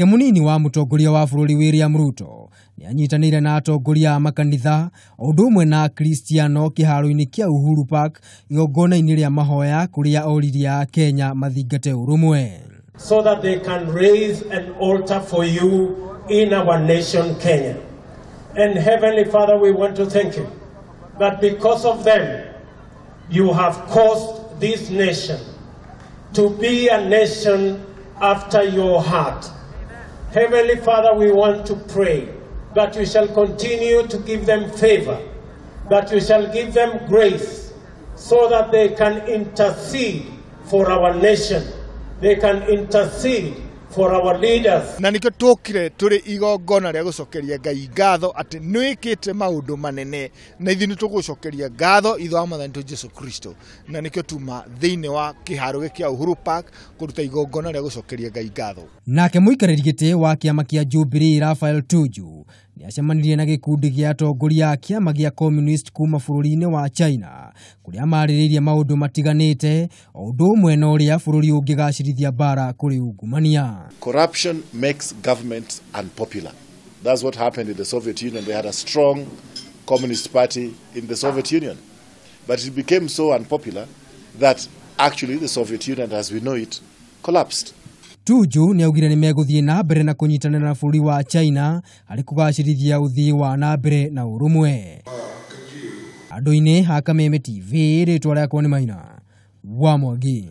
Munini wa mũtongoria wa bũrũri William Ruto nĩ anyitanĩire na atongoria a makanitha o ũndũ ũmwe na Akristiano kĩharo-inĩ kĩa Uhuru Park igongona-inĩ rĩa mahoya kũrĩa oririe Akenya mathingate ũrũmwe. So that they can raise an altar for you in our nation, Kenya. And Heavenly Father, we want to thank you that because of them, you have caused this nation to be a nation after your heart. Heavenly Father, we want to pray that you shall continue to give them favor, that you shall give them grace, so that they can intercede for our nation, they can intercede for our leaders. Na nikio tukire turi igongona ria gucokeria Ngai ngatho ati niwikite maundu manene, na ithuĩ nĩ tũgũcokeria ngatho ithe wa Mwathani Jesu Kristo, na nikio tuma thĩinĩ wa kĩharo gĩkĩ kĩa Uhuru Park kũruta igongona rĩa gũcokeria Ngai ngatho. Nake mũikarĩri gĩtĩ wa kĩama kĩa Jubilee Raphael Tuju nĩ acemanirie na gĩkundi gĩa atongoria a kĩama gĩa Communist kuma bũrũri-inĩ wa China kũrĩa marĩrĩirie maũndũ matiganĩte o ũndũ ũmwe na ũrĩa bũrũri ũngĩgacĩrithia mbara kũrĩ ungumania. Corruption makes governments unpopular. That's what happened in the Soviet Union. They had a strong communist party in the Soviet Union. But it became so unpopular that actually the Soviet Union as we know it collapsed. Tuju nĩ augire nĩ megũthiĩ na mbere na kũnyitanĩra na bũrũri wa China harĩ kũgacĩrithia ũthii wa na mbere na ũrũmwe. Andũ-inĩ ha Kameme TV, rĩtwa rĩakwa nĩ Maina wa Mwangi.